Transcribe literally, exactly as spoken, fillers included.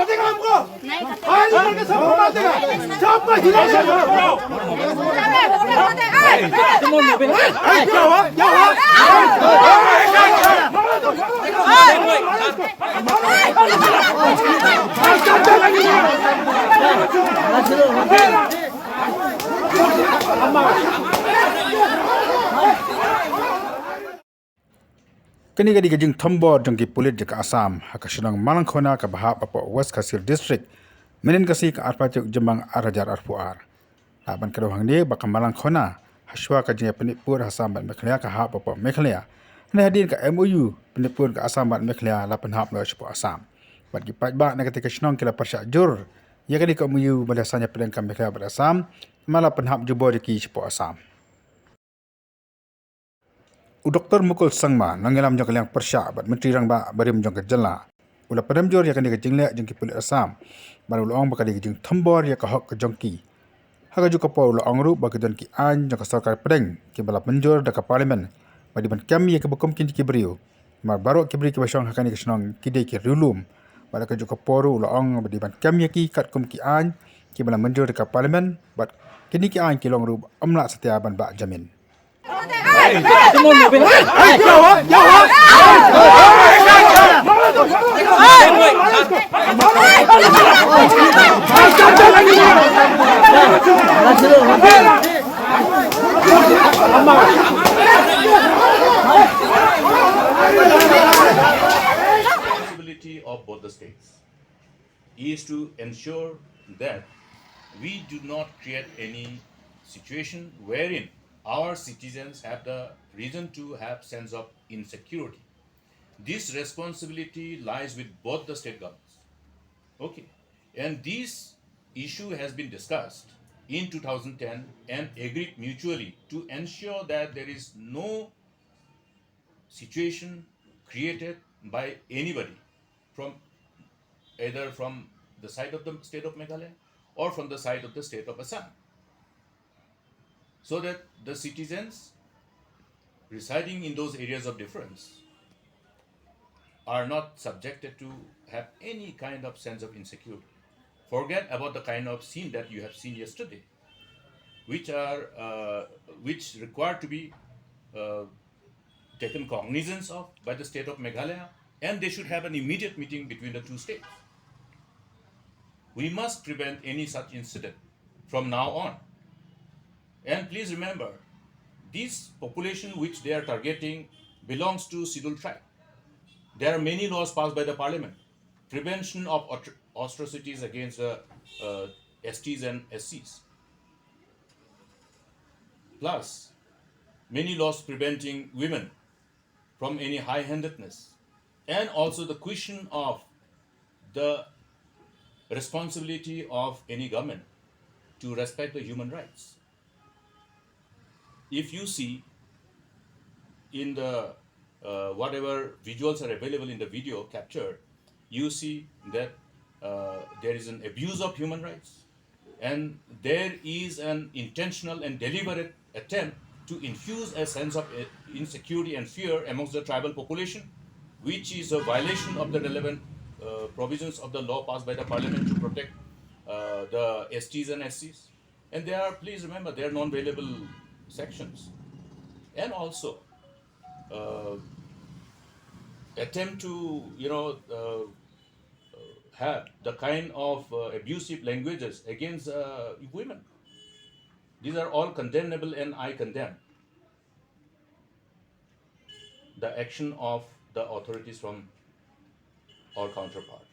देगा हमको। आज ऊपर के सबको मार देगा। सबको हिला देगा। क्या हुआ? क्या हुआ? Kane ka dei ka jingthombor jong ki pulit jong ka Assam ha ka shnong Malangkhona kaba hap hapoh West Khasi Hills District, mynhynnin ka sngi ka arphew tarik Jymmang ar hajar arphew ar. Lah ban kdew hangne ba ka Malangkhona, hashwa ka jingïapynïapor Assam bad Meghalaya, ka hap hapoh Meghalaya. Hynrei hadien ka M O U pynïapor ka Assam bad Meghalaya la pynhap noh shapoh Assam. Bad ki paidbah na kata ka shnong ki la pyrshah jur ïa kane ka M O U ba la saiñ hapdeng ka Meghalaya bad Assam, ma la pynhap jubor ïa ki shapoh Assam. U Doktor Mukul Sangma, nongïalam jong ka liang pyrshah bad Myntri Rangbah barim jong ka jylla, u la pynrem jur ïa kane ka jingleh jong ki pulit Assam, bad u la ong ba ka dei ka jingthombor ïa ka hok ka jong ki. Ha kajuh ka por u la ong ruh ba ki don ki aiñ jong ka sorkar pdeng kiba la mynjur da ka Parliament ba dei ban kem ïa kiba kum kine ki briew. Namar baroh ki briew kiba shong ha kane ka shnong ki dei ki riewlum. Bad ha kajuh ka por ruh u la ong ba dei ban kem ïa ki katkum ki aiñ kiba la mynjur da ka Parliament, bad kine ki aiñ ki long ruh ba ym lah satia ban bah jamin. Responsibility of both the states is to ensure that we do not create any situation wherein our citizens have the reason to have sense of insecurity. This responsibility lies with both the state governments. Okay. And this issue has been discussed in two thousand ten and agreed mutually to ensure that there is no situation created by anybody from either from the side of the state of Meghalaya or from the side of the state of Assam, so that the citizens residing in those areas of difference are not subjected to have any kind of sense of insecurity. Forget about the kind of scene that you have seen yesterday, which are uh, which require to be uh, taken cognizance of by the state of Meghalaya, and they should have an immediate meeting between the two states. We must prevent any such incident from now on. And please remember, this population which they are targeting belongs to Scheduled Tribe. There are many laws passed by the Parliament, prevention of atro- atrocities against the uh, S Ts and S Cs. Plus, many laws preventing women from any high-handedness, and also the question of the responsibility of any government to respect the human rights. If you see in the uh, whatever visuals are available in the video captured, you see that uh, there is an abuse of human rights, and there is an intentional and deliberate attempt to infuse a sense of uh, insecurity and fear amongst the tribal population, which is a violation of the relevant uh, provisions of the law passed by the parliament to protect uh, the S Ts and S Cs. And they are, please remember, they are non-bailable sections. And also, uh, attempt to, you know, uh, have the kind of uh, abusive languages against uh, women. These are all condemnable, and I condemn the action of the authorities from our counterpart.